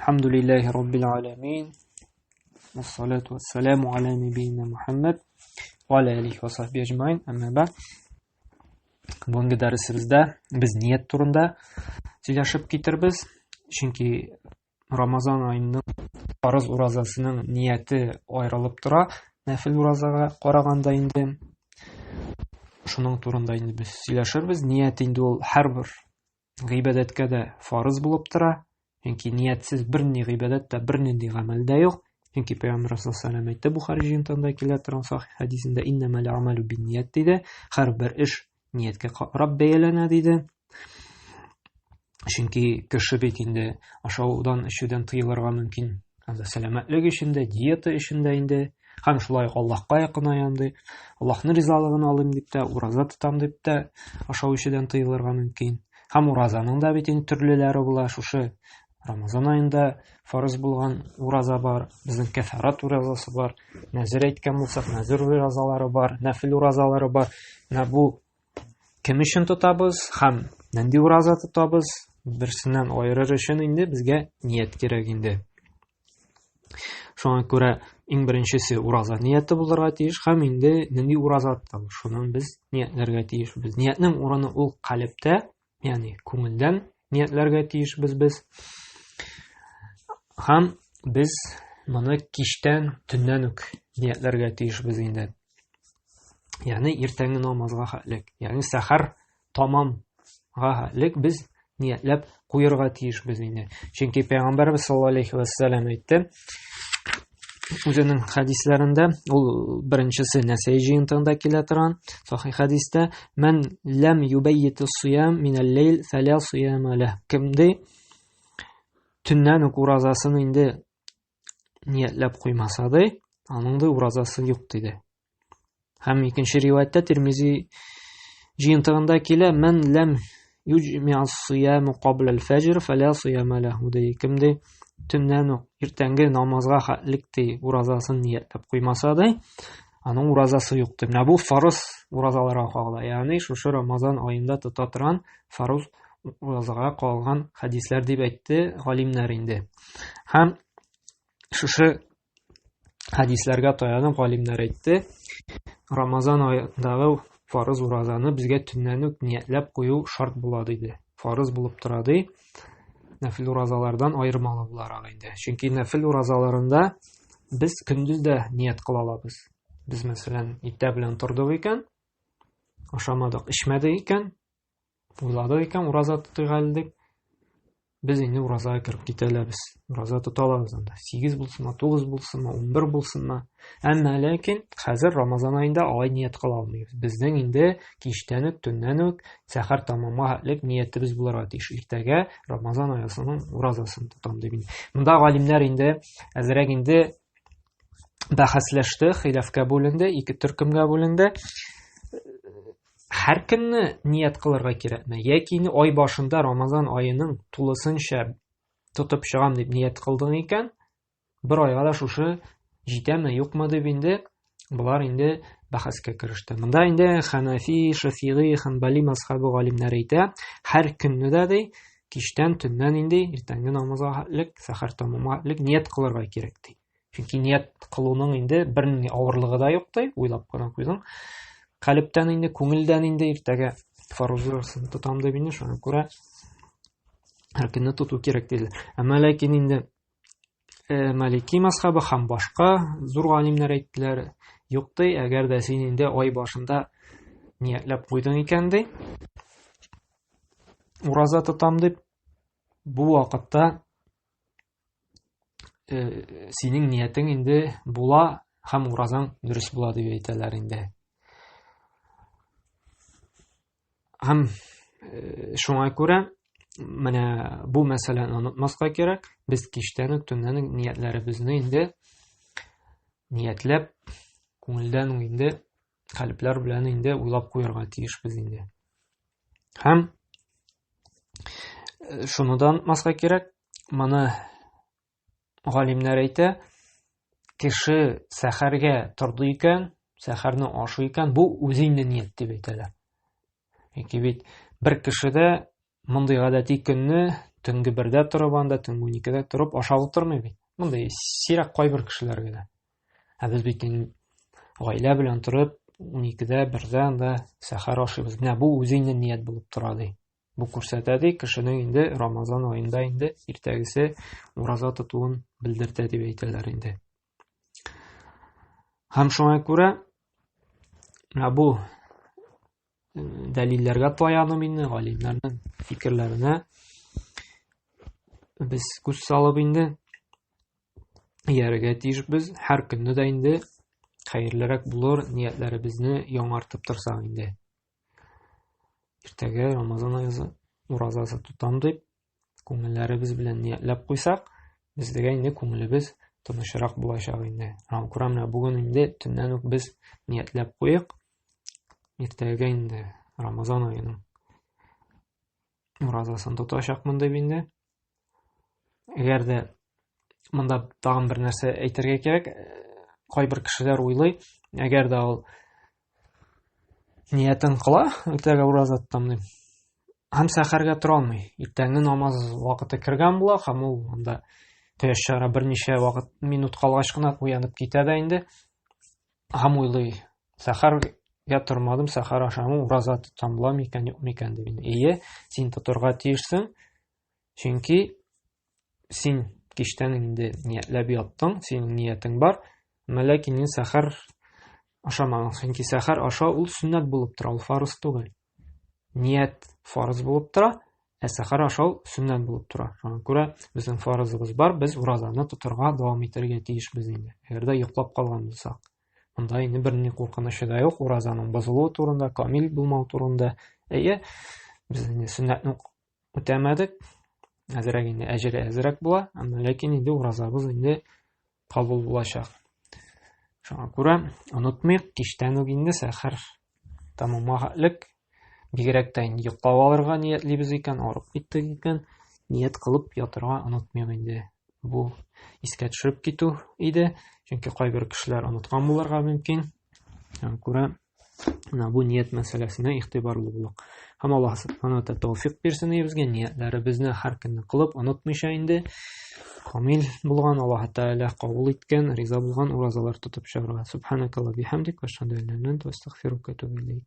الحمد لله رب العالمين والصلاة والسلام على نبينا محمد وعلى آله وصحبه أجمعين أما بعد. Бүгенге дәресебездә без ният турында сөйләшеп китербез. Чөнки Рамазан аеның фарыз уразасының нияте аерылып тора нәфил уразага караганда инде. Шуның турында инде без сөйләшербез. Ният инде ул һәрбер гыйбадәткә дә фарыз булып тора. Чөнки ниятсез бернинди гыйбадәт тә, бернинди гамәл дә юк. Чөнки Пәйгамбәр саллаллаһу алейһи ва әйтте, Бухари җыентыгында килә торган сахих хәдисендә, иннәмәл амалу бинният диде. Һәрбер эш нияткә карап бәяләнә диде. Чөнки кеше бит инде ашаудан, эчүдән тыелырга мөмкин. Анда сәламәтлек өчен дә, диета өчен дә инде һәм шулай ук Аллаһка якынаям дип, Аллаһның ризалыгын алыйм дип тә, ураза тотам дип тә ашау эчүдән тыелырга мөмкин. Һәм уразаның да бит инде төрлеләре була. Шушы Рамазан аенда фарыз булган ураза бар, безнең кәфарат уразасы бар, нәзер әйткән булсак, нәзер уразалары бар, нәфил уразалары бар. Менә бу кем өчен тотабыз һәм нинди ураза тотабыз, берсеннән аерыр өчен инде безгә ният кирәк инде. Шуңа күрә иң беренчесе ураза нияте булырга тиеш һәм инде нинди ураза тотабыз, шунын без ниятләргә тиешбез. Ниятнең урыны ул калебтә, ягъни күңелдән ниятләргә тиешбез без. Һәм без моны кичтән, төннән үк ниятләргә тиешбез инде. Ягъни иртәнге намазга хәтлек, ягъни сәхәр тамамга хәтлек без ниятләп куерга тиешбез инде. Чөнки Пәйгамбәрбез саллаллаһу алейхи ва саллям әйтте, үзенең хәдисләрендә, ул беренчесе Нәсәй җыентыгында килә торган сахих хәдистә, "Мән ләм юбәййиту сиям минәл ләйл фәлә сияма ләһ." Кем ди төннән үк уразасын инде ниятләп куймаса ди, аның ди уразасы юк диде. Һәм икенче риваятьтә Тирмизи җыентыгында килә, "Мән ләм юҗми'ас сияму кабла аль-фәҗр фәлә сияма ләһу" ди. Кем ди төннән үк иртәнге намазга хәтлек ди уразасын ниятләп куймаса ди, аның уразасы юк ди. Менә бу фарыз уразаларга кагыла. Ягъни шушы Рамазан аенда тота торган фарыз уразага кагылган хәдисләр дип әйтте галимнәр инде. Һәм шушы хәдисләргә таянып галимнәр әйтте, Рамазан аендагы фарыз уразаны безгә төннән үк ниятләп кую шарт була диде. Фарыз булып тора ди. Нәфил уразалардан аермалы буларак инде. Чөнки нәфил уразаларында без көндез дә ният кыла алабыз. Без, мәсәлән, иртә белән тордык икән, ашамадык, эчмәдек икән, Уйладык икән, ураза тотыйк әле дип, без инде уразага кереп китә алабыз. Ураза тота алабыз анда. 8 булсынмы, 9 булсынмы, 11 булсынмы. Әмма ләкин хәзер Рамазан аенда алай ният кыла алмыйбыз. Безнең инде кичтән үк, төннән үк сәхәр тамамга хәтлек ниятебез булырга тиеш. Иртәгә Рамазан аесының уразасын тотам дип инде. Монда галимнәр инде әзрәк инде бәхәсләште, хилафка бүленде, ике төркемгә бүленде. Һәр көнне ният кылырга кирәкме? Яки инде ай башында Рамазан аеның тулысынча тотып чыгам дип ният кылдың икән, бер айга да шушы җитәме, юкмы дип инде болар инде бәхәскә кереште. Монда инде Ханафи, Шафигый, Ханбали мазхабы галимнәре әйтә, һәр көнне дә ди, кичтән, төннән инде иртәнге намазга хәтлек, сәхәр тамамга хәтлек ният кылырга кирәк ди. Чөнки ният кылуның инде бернинди авырлыгы да юк ди, уйлап кына куйдың. Калептән инде, күңелдән инде иртәгә фарузларсын тотам дип инде, шуңа күрә һәр көнне тоту кирәк диделәр. Әмма ләкин инде Малики мазхабы һәм башка зур галимнәр әйттеләр, юк ди, әгәр дә син инде ай башында ниятләп куйдың икән ди, ураза тотам дип, бу вакытта синең ниятең инде була һәм уразаң дөрес була дип әйтәләр инде. Һәм шуңа күрә менә бу мәсьәләне онытмаска кирәк. Без кичтән үк, төннән үк ниятләребезне инде ниятләп, күңелдән үк инде калебләр белән инде уйлап куярга тиешбез инде. Һәм шуны да онытмаска кирәк, моны галимнәр әйтә, кеше сәхәргә торды икән, сәхәрне ашый икән, бу үзе инде ният дип әйтәләр. Яки бит бер кеше дә мондый гадәти көнне Төнге бердә торып анда, төнге уникедә торып ашап утырмый бит. Мондый сирәк кайбер кешеләр генә. Ә без бит инде гаилә белән торып, уникедә, бердә анда сәхәр ашыйбыз. Менә бу үзе инде ният булып тора ди. Бу күрсәтә ди, кешенең инде Рамазан аенда инде иртәгесе ураза тотуын белдертә дип әйтәләр инде. Һәм шуңа күрә менә бу дәлилләргә таянып инде галимнәрнең фикерләренә без күз салып инде иярергә тиешбез. Һәр көнне дә инде хәерлерәк булыр ниятләребезне яңартып торсак инде. Иртәгә Рамазан ае уразасы тотам дип, күңелләребез белән ниятләп куйсак, бездәгә инде күңелебез тынычрак булачак инде. Шуңа күрә менә бүген инде төннән үк без ниятләп куйык. Иртәгә инде Рамазан аеның уразасын тотачакмын дип инде. Әгәр дә монда тагын бер нәрсә әйтергә кирәк, кайбер кешеләр уйлый, әгәр дә ул ниятен кыла, иртәгә ураза тотам дип, һәм сәхәргә тора алмый. Иртәнге намаз вакыты кергән була, һәм ул анда кояш чыгара берничә вакыт минут калгач кына уянып китә дә инде. Һәм уйлый, сәхәргә тормадым, сәхәр ашамым, ураза тотсам була микән, юк микән дип инде. Ие, син тотырга тиешсең, чөнки син кичтән инде ниятләп яттың, синең ниятең бар, әмма ләкин син сәхәр ашамадың. Чөнки сәхәр ашау ул сөннәт булып тора, ул фарыз түгел. Ният фарыз булып тора, ә сәхәр ашау сөннәт булып тора. Шуңа күрә безнең фарызыбыз бар, без уразаны тотарга дәвам итәргә тиешбез инде. Әгәр дә йоклап калган булсак. Монда инде берни куркынычы да юк, уразаның бозылуы турында, камил булмау турында. Әйе, без инде сөннәтне үтәмәдек. Әзрәк инде әҗере әзрәк була, әмма ләкин инде уразабыз инде кабул булачак. Шуңа күрә онытмыйк, кичтән үк инде сәхәр тәмамга хәтлек, бигрәк тә инде йоклап алырга ниятлибез икән, арып киттек икән, ният кылып ятырга онытмыйк инде. Бу искә төшереп китү иде, чөнки кайбер кешеләр оныткан булырга мөмкин. Шуңа күрә Менә бу ният мәсьәләсенә игътибарлы булыйк. Һәм Аллаһ субхана ва тәүфик бирсен безгә ниятләребезне һәр көнне кылып, онытмыйча инде камил булган Аллаһ Тәгалә кабул иткән, риза булган уразалар тотып чыгарга. Субханакалла бихамдик ва ашһаду ан ла иляха илля анта астагфирука ва атубу илейк.